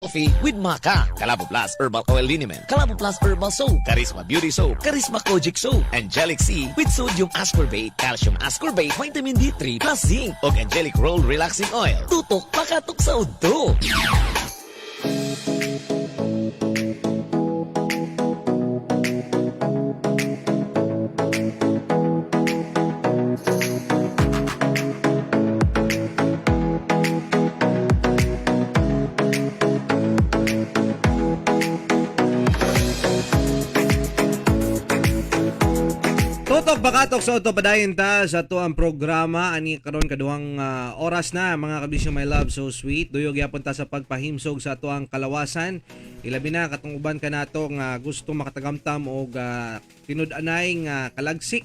Coffee with Maca, Kalabo Plus Herbal Oil Liniment, Kalabo Plus Herbal Soap, Charisma Beauty Soap, Charisma Kojic Soap, Angelic C with Sodium Ascorbate, Calcium Ascorbate, Vitamin D3 plus Zinc, ug Angelic Roll Relaxing Oil. Tutok pakatok sa udto. Tutok bakatok sa auto, padayon ta sa ato ang programa ani karon kaduhang oras na, mga kabisyo, my love, so sweet. Duyog gyapon ta sa pagpahimsog sa ato ang kalawasan, ilabi na katong uban kanato nga gusto makatagamtam og tinud-anay nga kalagsik.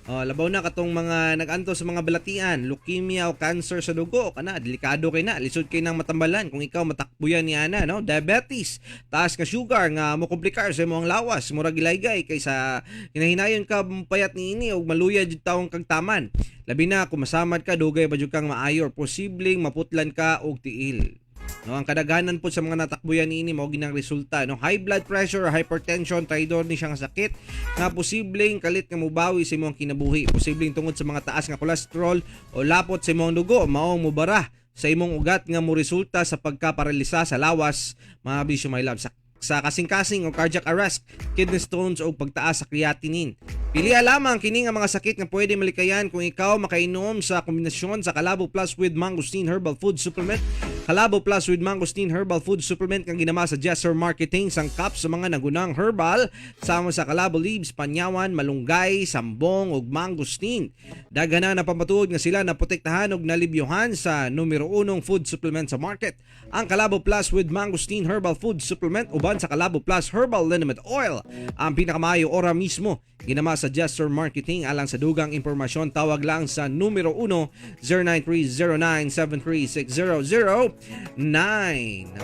Oh, labaw na katong mga nag-anto sa mga balatian, leukemia o cancer sa dugo, kana delikado kay na, lisod kay nang matambalan kung ikaw matakbuyan ni ana, no? Diabetes, taas nga sugar nga mokomplikar sa imong lawas, murag gilaygay kay sa hinahinayon ka payat niini og maluya jud tawong kagtaman. Labi na kung masamad ka, dugay pa jud kang maayo or posibleng maputlan ka og tiil. No, ang kadaghanan po sa mga natakbuyan niini mao ginang resulta, no? High blood pressure or hypertension, traidor ni siya nga sakit nga posibleng kalit nga mobawi sa imong kinabuhi. Posibleng tungod sa mga taas nga kolesterol o lapot sa imong dugo maong mobara sa imong ugat nga moresulta sa pagkaparalisa sa lawas, mga bisyo, my love, sa kasing-kasing o cardiac arrest, kidney stones o pagtaas sa creatinine. Piliha lamang kini nga mga sakit nga pwede malikayan kung ikaw makainom sa kombinasyon sa Kalabo Plus with Mangosteen Herbal Food Supplement. Kalabo Plus with Mangosteen Herbal Food Supplement kang ginama sa Jesser Marketing, sangkap sa mga nagunang herbal sama sa Kalabo Leaves, panyawan, malunggay, sambong ug mangosteen. Daghan na napamatuod nga sila naprotektahan ug nalibyuhan sa numero unong food supplement sa market. Ang Kalabo Plus with Mangosteen Herbal Food Supplement uban sa Kalabo Plus Herbal Liniment Oil. Ang pinakamaayo ora mismo. Ginama sa Jester Marketing. Alang sa dugang impormasyon, tawag lang sa numero 1 093097360009.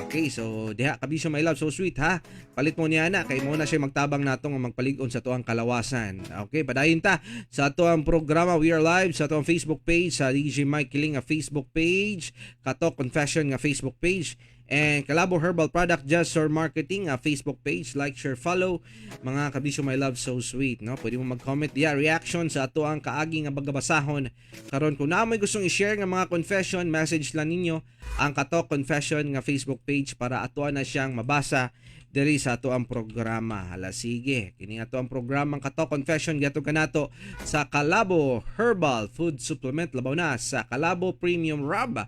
Okay, so diha, kabisyo, my love, so sweet, ha. Palit mo niya na kay mo na siya magtabang nato nga magpalig-on sa tuang kalawasan. Okay, padayon ta sa ato ang programa. We are live sa ato ang Facebook page, sa DJ Mike Kiling nga Facebook page, Kato Confession nga Facebook page and Kalabo Herbal Product Just for Marketing Facebook page. Like, share, follow, mga kabisyo, my love, so sweet, no? Pwede mo mag-comment diya, reaction sa ato ang kaagi nga bagabasahon karon. Kung naa moy gustong i-share nga mga confession, message lang ninyo ang Kato Confession nga Facebook page para ato na siyang mabasa diri sa ato ang programa. Hala, sige, kini ato ang programang Kato Confession gihatod kanato sa Kalabo Herbal Food Supplement, labaw na sa Kalabo Premium Rub.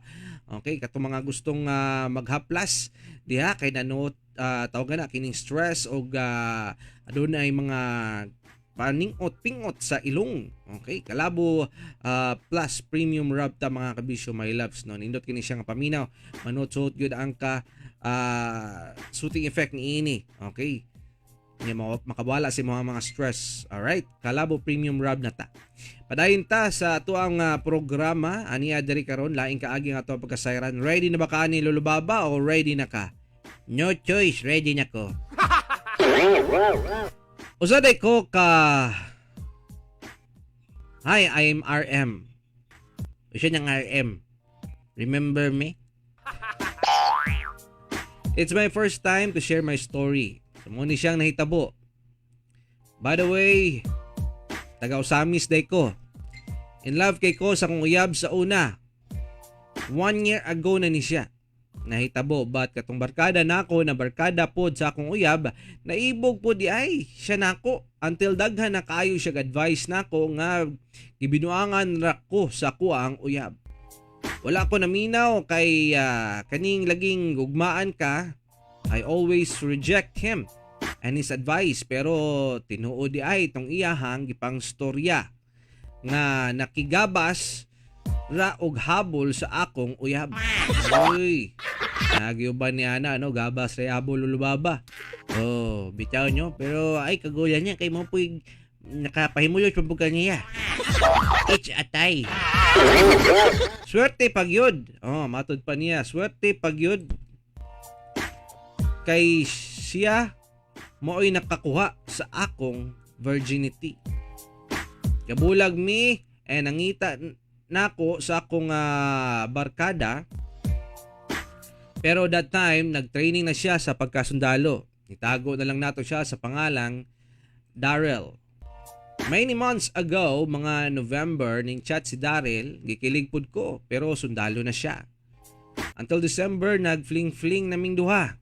Okay, katong mga gustong maghaplas diha kay nanuot, tawag na kining stress og adunay mga paningot pingot sa ilong. Okay, Kalabo Plus Premium Rub ta, mga kabisyo, my loves, no? Nindot kini siya nga paminaw, manuot gyud ang ka soothing effect niini. Okay, nya makawala sa mga stress. Alright, Kalabo Premium Rub na ta. Padayon ta sa ato ang programa aniya diri karon, laing kaagi nga ato ang pagkasayran. Ready na ba ka ani, Lolo Baba, o ready na ka? No choice, ready na ko. Usa day ko ka. Hi, I'm RM. Usa niyang RM. Remember me? It's my first time to share my story. So, mo ni siyang nahitabo. By the way, taga Osamis day ko. In love kay ko sa kong uyab sa una. One year ago na ni siya nahitabo, but katong barkada nako na barkada pod sa akong uyab, naibog pod di ay siya nako until daghan na kaayo siya advice nako nga gibinuangan ra ko sa ang uyab. Wala ko naminaw kay kaning laging gugmaan ka. I always reject him and his advice, pero tinuod di ay tong iyahang gipang storya nga nakigabas ra og habol sa akong uyab. Uy. Nagyuban ni ana, no, gabas ra habol, lulubaba. Oh, bitaw nyo, pero ay kagulan niya kay mo puy nakapahimuyot pa ka niya. It's a tie. Swerte pagyud. Oh, matud pa niya, swerte pagyud kay siya mao'y nakakuha sa akong virginity. Kabulag mi eh nangita nako sa akong barkada. Pero that time, nag-training na siya sa pagkasundalo. Itago na lang nato siya sa pangalang Daryl. Many months ago, mga November, ning chat si Daryl, gikilig pud ko, pero sundalo na siya. Until December, nag-fling-fling naming duha.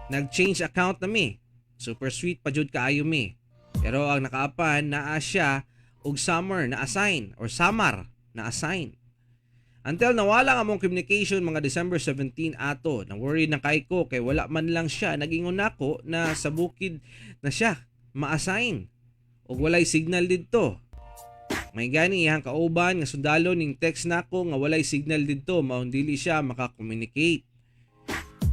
Nag-change account nami. Super sweet pa jud kaayo mi. Pero ang nakaapan, naa siya og summer na assign or Samar na assign. Until nawala ang among communication mga December 17 ato. Na worried na kay ko kay wala man lang siya nagingon nako na sa bukid na siya ma-assign ug walay signal didto. May gani iyang kauban nga sundalo ning text nako nga walay signal didto, maong dili siya maka-communicate.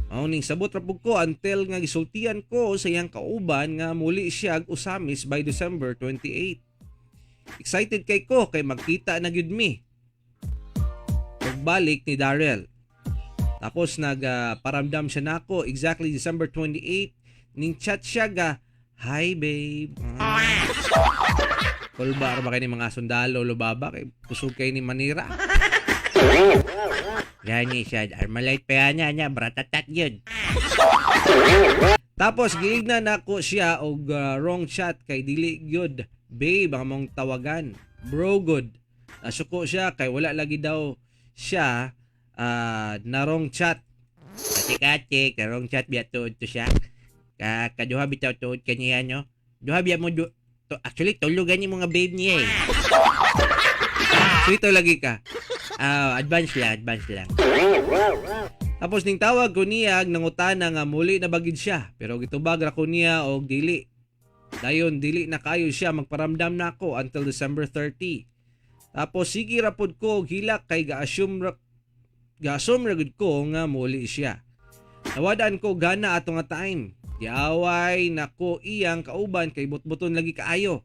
Mao ning sabot ra pud ko until nga gisultian ko sa iyang kauban nga muli siya og Ozamis by December 28. Excited kay ko kay magkita na gyud mi. Ug balik ni Daryl. Tapos nag paramdam siya nako exactly December 28, ning chat siya ga, "Hi, babe." Ah. Kulba ra ba kay ni mga sundalo, lubaba kay kusog kay ni Manira. Gani siya, Armalite pa yan niya, bratatat yun. Tapos giigna nako siya og wrong chat kay dili gyud babe ang among tawagan. Bro good. Nasuko siya kay wala lagi daw siya na wrong chat. Katik-katik, karong chat biya tuod to siya. Ka kaduha bitaw tuod kaniya, no? Duha biya mo du to, actually tulo gani mga babe niya eh. Sweet lagi ka. Ah, advance lang, advance lang. Tapos ning tawag ko niya, nangutana nga muli na bagid siya, pero gitubag ra ko niya og dili. Dayon dili na kayo siya magparamdam nako until December 30. Tapos sige ra pod ko og hilak kay ga-assume ra gud ko nga muli siya. Nawadaan ko gana ato nga time. Giaway nako iyang kauban kay butbuton lagi kaayo.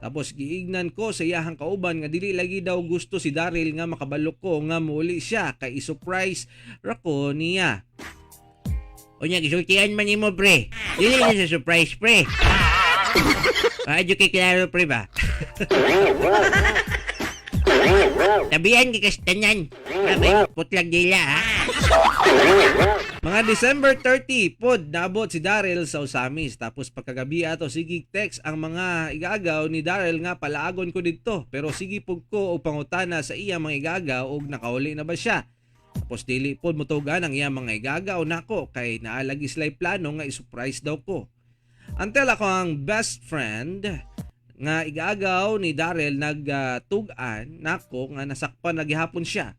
Tapos giignan ko sa iyahang kauban nga dili lagi daw gusto si Daryl nga makabalo ko nga muli siya kay i-surprise ra ko niya. Unya gisultian man nimo, pre. Dili na sa surprise, pre. Paadyo kay klaro, pre, ba? Tabihan kay kastanan. Abay, putlag dila ha. Mga December 30 pod naabot si Daryl sa Ozamis. Tapos pagkagabi ato, sige text ang mga igagaw ni Daryl nga palaagon ko didto. Pero sige pud ko og pangutana sa iya mga igagaw og nakauli na ba siya. Tapos dili pod motugan ang iya mga igagaw nako kay naalagi sila plano nga i-surprise daw ko. Until ako ang best friend nga igagaw ni Daryl nagtug-an nako nga nasakpan na gihapon siya.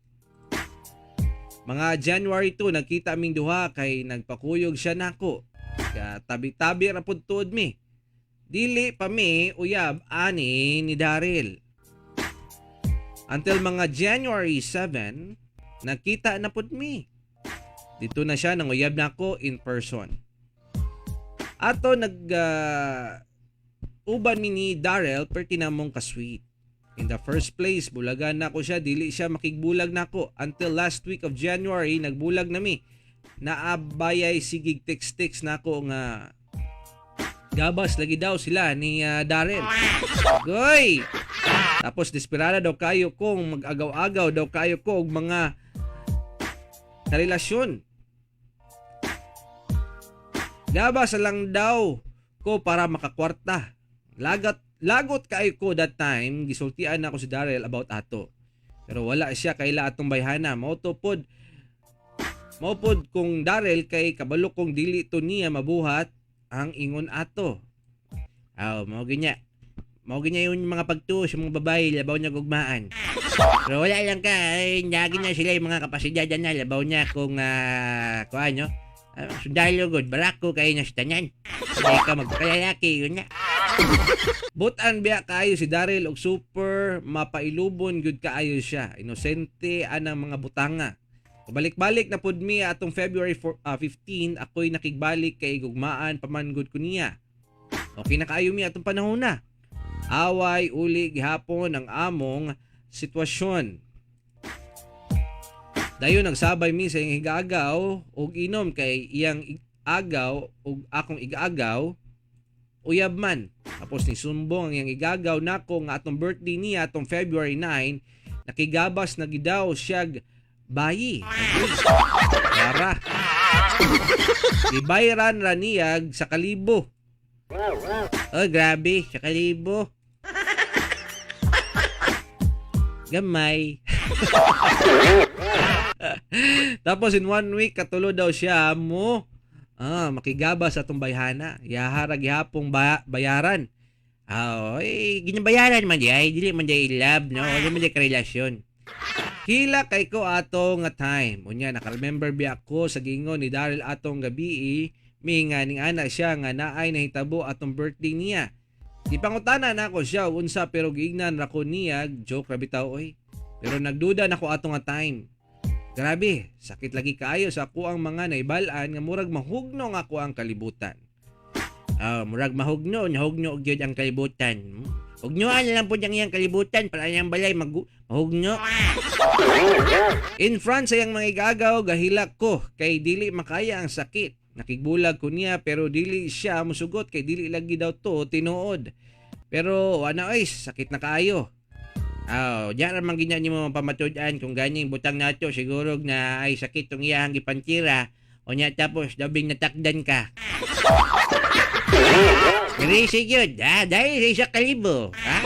Mga January 2, nagkita aming duha kay nagpakuyog siya nako. Ka tabi-tabi ra pud tuod mi. Dili pa mi uyab ani ni Daryl. Until mga January 7, nagkita na pud mi. Dito na siya nanguyab nako in person. Ato nag uban mi ni Daryl perti namong ka-sweet. In the first place, bulagan nako siya, dili siya makigbulag nako. Until last week of January, nagbulag na mi. Naabayay sigig text-text nako nga gabas lagi daw sila ni Daryl. Goy! Tapos desperada daw kayo kung mag-agaw-agaw daw kayo ko og mga karelasyon. Gabas lang daw ko para makakwarta. Lagat lagot kaayo ko that time, gisultian nako si Daryl about ato. Pero wala siya kaila atong bayhana. Mao to pod mao pod kung Daryl kay kabalo kong dili to niya mabuhat ang ingon ato. Aw, mao ginya. Mao ginya yung mga pagtuo sa mga babae, labaw niya gugmaan. Pero wala lang ka, ay, lagi na sila yung mga kapasidad na, labaw niya kung, kung ano, sundalo god, barako kayo na sa tanan. Hindi ka magpakalalaki, yun na. Butan biya kaayo si Daryl og super mapailubon gyud kaayo siya. Inosente anang mga butanga. Balik-balik na pud mi atong February 4, 15, ako'y nakigbalik kay gugmaan paman gud ko niya. Okay na kaayo mi atong panahon na. Away uli gihapon ang among sitwasyon. Dayon nagsabay mi sa iyang higagaw og inom kay iyang agaw og akong igagaw uyab man. Tapos ni sumbong ang iyang igagaw nako nga atong birthday niya atong February 9, nakigabas na gidaw siyag Bayi. Para. Gibayran ra niyag sa kalibo. Oh, grabe, sa kalibo. Gamay. Tapos in one week katulo daw siya mo makigaba sa atong bayhana. Yahara gihapong bayaran. Ah, eh, ginabayaran man di ay, dili man di love, no? Wala man di karelasyon. Hila kay ko ato nga time. Unya naka-remember biya ko sa giingon ni Daryl atong gabi mi nga ning ana siya nga naay nahitabo atong birthday niya. Gipangutana na ako siya og unsa pero giingnan ra ko niya, joke ra bitaw oy. Pero nagduda na ko ato nga time. Grabe, sakit lagi kaayo sa ako ang mga naibal-an nga murag mahugno nga ako ang kalibutan. Ah, murag mahugno, nahugno gyud ang kalibutan. Hugnoan na lang po ang iyang kalibutan para iyang balay mahugno. In front sa iyang mga igagaw, gahilak ko kay dili makaya ang sakit. Nakigbulag ko niya pero dili siya musugot kay dili lagi daw to tinuod. Pero wala oy, sakit na kaayo. Aw, diyan ra man ganyan nimo pamatud-an kung ganing butang nato siguro na ay sakit tong iyang gipantira. O nya tapos dabing natakdan ka. Crazy gyud, ha? Dahil sa isa kalibo, ha?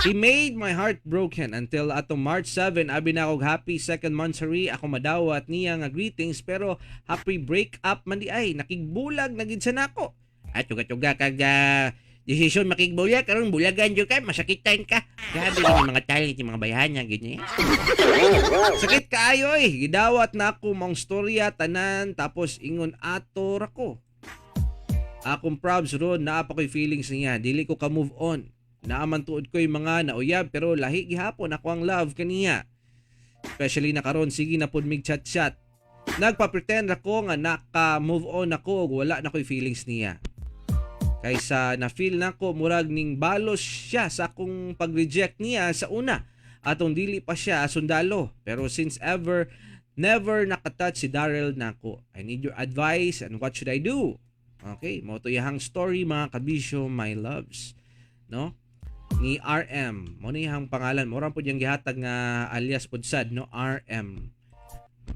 He made my heart broken until atong March 7, abi na akong happy second monthsary ako madawat niya nga greetings pero happy break up man di ay nakigbulag na gid sa nako. At tuga-tuga kag desisyon makigbulag karon bulagan jud ka, masakitan ka. Grabe gini mga talent yung mga bayhana gini. Sakit kaayo oy, gidawat na ako mong storya tanan tapos ingon ato ra ko. Akong probs ron naa pa ko'y feelings niya, dili ko ka move on. Naaman tuod ko'y mga nauyab pero lahi gihapon ako ang love kaniya. Especially na karon sige na pud mig chat chat. Nagpa-pretend ako nga naka-move on ako ug wala na ko'y feelings niya. Kaysa na-feel nako murag ning balos siya sa akong pag-reject niya sa una atong dili pa siya sundalo. Pero since ever, never nakatouch si Daryl nako. I need your advice and what should I do? Okay, mo to iyang story, mga kabisyo, my loves. No? Ni RM. Mo ni iyang pangalan. Mo ra pud yung gihatag nga alias pud sad, no? RM.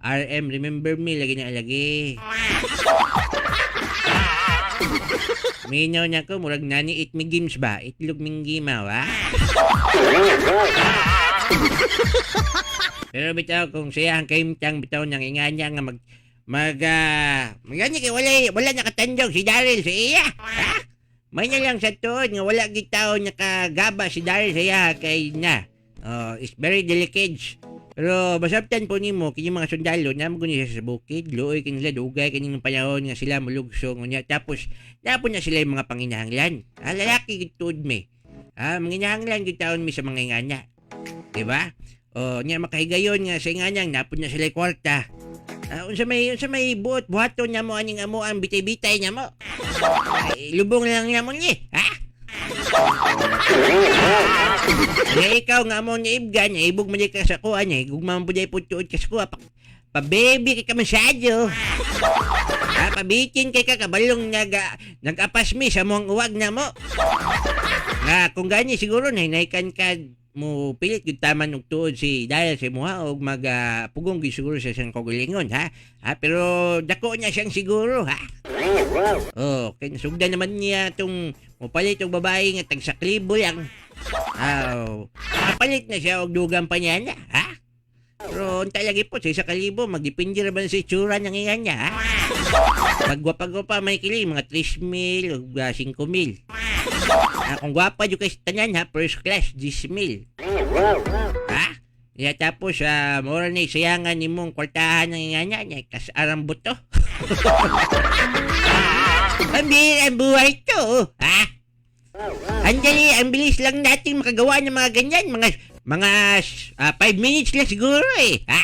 RM, remember me, lagi na lagi. Minaw na ko, murag nani it mi games ba? Itlog ming gimaw, ha? Pero bitaw, kung siya ang kaimtang bitaw nang inganya nga mag mag maganya kay wala wala nakatandog si Daryl sa iya. Ha? May na lang sa tuod nga wala gitaw nakagaba si Daryl sa iya kay na. Oh, it's very delicate. Pero masabtan po nimo kini mga sundalo na mo siya sa bukid, luoy kanila dugay kaning panahon nga sila molugsong unya tapos napon na sila yung mga panginahanglan. Ah, lalaki gid tuod mi. Ah, manginahanglan gid taon mi sa mga ingana. Di ba? O nya makahigayon nga sa inganyang napon na sila kwarta. Ah, unsa may buot buhaton niya mo aning amo ang bitay-bitay niya mo. Ay, lubong lang niya mo ni, ha? Nga ikaw nga mo ni ibgan, niya ibog mo di ka sa kuha niya, gugma mo di putuod ka sa kuha. Pa, pa-baby kay ka masyado. Ha, pabitin kay ka kabalong nag-apas mi sa mong uwag na mo. Nga kung gani siguro nahinaykan ka mo pilit gyud taman og tuod si dahil sa imuha og mag pugong gyud siguro sa siyang kaugalingon, ha? Ha, pero dako niya siyang siguro, ha. Oh, kay nasugdan naman niya tong mopalit og babae nga tag saklibo lang. Aw, kapalit na siya og dugang pa niya na, ha? Pero unta lagi po sa 1,000 magdepende ra ba sa itsura ng iya niya, ha? Pag gwapa-gwapa may kili mga 3 mil ug 5 mil. Ah, kung gwapa jud kay sa tanan ha, first class 10 mil. Ha? Ya tapos mura ni sayangan nimong kwartahan ng iya niya, niya kas arang buto. Ang bihira ang buhay to, ha? Ang dali, ang bilis lang natin makagawa ng mga ganyan, mga 5 minutes lang siguro eh, ha?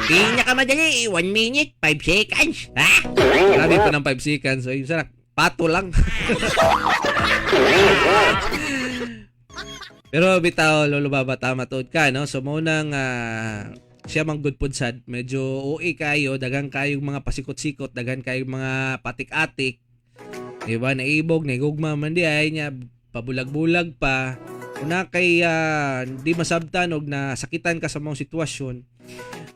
Pinakamadali, 1 minute, 5 seconds, ha? Grabe pa ng 5 seconds. So, yun sana, pato lang. Pero bitaw, Lolo Baba, tama tuod ka, no? So, mao nang siya mang good pod sad. Medyo OA kayo, daghan kayong mga pasikot-sikot, daghan kayong mga patik-atik. Diba? Naibog, naigugma man di ay niya, pabulag-bulag pa. Kung na kay di masabtan og nasakitan ka sa mga sitwasyon,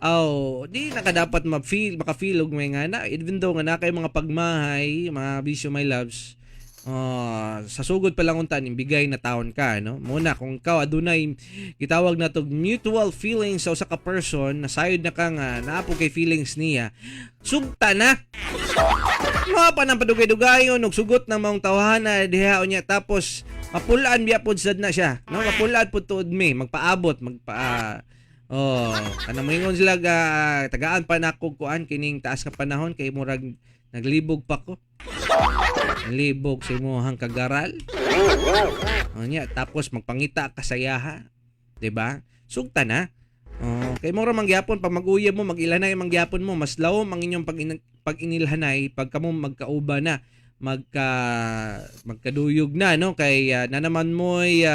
aw, di na ka dapat ma-feel, maka-feel og may nga na even though nga na kay mga pagmahay, mga bisyo my loves, sa sugod pa lang unta bigay na taon ka, no? Muna kung ikaw adunay gitawag na tog mutual feelings sa usa ka person, nasayod na ka nga naa po kay feelings niya, sugta na. Mga pa nang padugay-dugayon og sugot ng maong tawhana diha unya tapos mapulaan biya pod sad na siya, no? Mapulaan pod tuod mi, magpaabot, magpa oh, kanang moingon sila ga tagaan pa nako kuan kining taas nga panahon kay murag naglibog pa ko. Naglibog sa imong kagaral. Unya tapos magpangita ka sa yaha, 'di ba? Sugta na. Oh, kay mo ra man gyapon pag mag-uyab mo, mag-ilanay man gyapon mo, mas lawom ang inyong pag-inilhanay pag kamo magkauba na, magkaduyog na, no? Kay na naman mo'y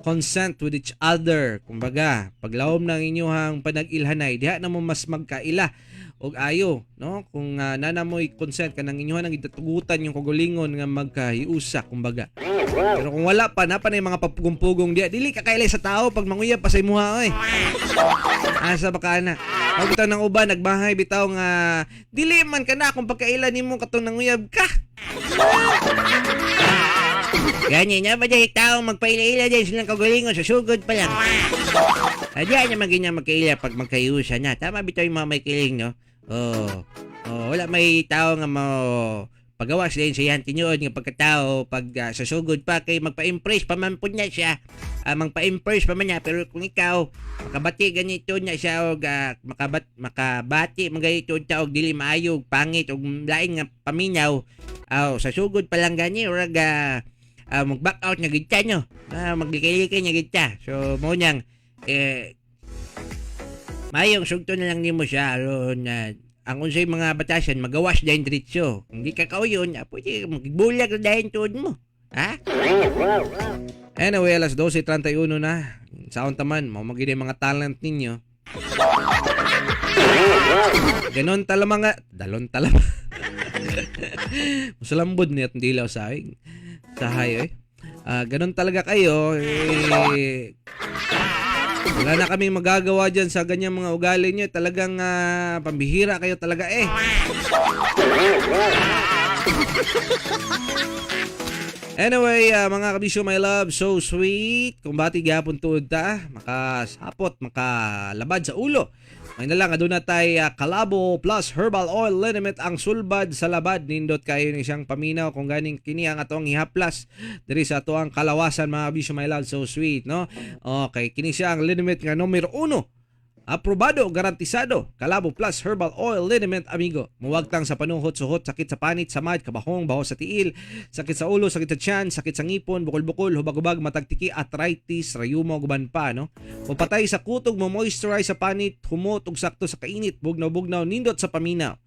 consent with each other. Kumbaga, paglawom ng inyong panag-ilhanay, diha na mo mas magkaila og ayo, no? Kung nana mo'y consent kanang inyong nang gitugutan yung kaugalingon nga magkahiusa kumbaga. Pero kung wala pa, napa na yung mga papugong-pugong diha, dili ka kailay sa tao pag manguyab pa sa imuha oy. Asa ba ka na? Pag bitaw ng uban, nagbahay bitaw nga dili man ka na kung pagkaila nimo katong nanguyab ka. Ganyan na ba dahil tao magpaila-ila dahil silang kagalingon sa sugod pa lang. Adya naman ganyan magkaila pag magkayusa na. Tama bitaw yung mga may kiling, no? Oh, oh, wala may tao nga mo pagawa sila sa iyang tinuod nga pagkatao pag sa sugod pa kay magpa-impress pa man pud niya siya. Magpa-impress pa man niya, pero kung ikaw makabati ganito niya siya og makabati man ganito ta og dili maayo, og pangit og lain nga paminaw, aw sa sugod pa lang gani urag mag-back out na gid ta, no? Maglikay-likay na gid ta. So mo niyang eh mayong sugto na lang nimo siya aron ang unsay mga batasan magawas dahil diretso. Kung di ka kauyon, pwede magbulag na dahil tuod mo. Ha? Anyway, alas 12:31 na. Saon taman, mao magid yung mga talent ninyo. Ganon tala mga dalon tala. Musalambod niya at dilaw sa akin. Sahay eh. Ganon talaga kayo eh, wala na kaming magagawa dyan sa ganyang mga ugali nyo. Talagang pambihira kayo talaga eh. Anyway, mga kabisyo, my love, so sweet. Kung bati gyapon tuod ta, makasapot, makalabad sa ulo. May na lang, aduna tay Kalabo Plus Herbal Oil Liniment ang sulbad sa labad. Nindot kayo ni siyang paminaw kung ganing kini ang atong ihaplas diri sa ato ang kalawasan, mga kabisyo, my love, so sweet, no? Okay, kini siya ang liniment nga numero 1. Aprobado, garantisado. Kalabo Plus Herbal Oil Liniment, amigo. Muwagtang sa panuhot, suhot, sakit sa panit, samad, kabahong, baho sa tiil, sakit sa ulo, sakit sa tiyan, sakit sa ngipon, bukol-bukol, hubag-hubag, matagtiki, arthritis, rayuma, guban pa, no? Mupatay sa kutog, mo moisturize sa panit, humot ug sakto sa kainit, bugnaw-bugnaw, nindot sa paminaw.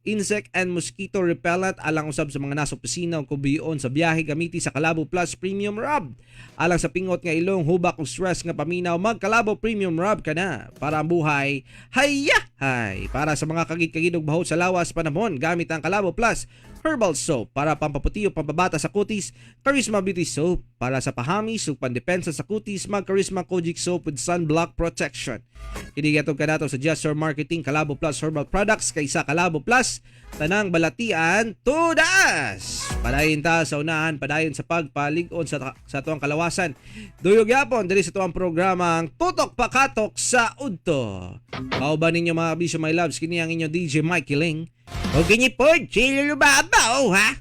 Insect and mosquito repellent alang usab sa mga nasa opisina o kubiyon sa biyahe, gamiti sa Kalabo Plus Premium Rub. Alang sa pingot nga ilong, hubak o stress nga paminaw, magkalabo Premium Rub ka na para ang buhay hayya hay. Para sa mga kagid-kagid og baho sa lawas panamon, gamit ang Kalabo Plus Herbal Soap. Para pampaputi o pampabata sa kutis, Charisma Beauty Soap. Para sa pahamis ug pandepensa sa kutis, mag Charisma Kojic Soap with sunblock protection. Kini gatong kanato sa Gesture Marketing Kalabo Plus Herbal Products kaysa Kalabo Plus tanang balatian tudas. Padayon ta sa unahan, padayon sa pagpalig-on sa atuang kalawasan. Duyog yapon diri sa tuang programa ang Tutok Pakatok sa Udto. Kauban ninyo mga kabisyo my loves, kini ang inyong DJ Mikey Ling. O kini po, si Lulu Babaw, ha?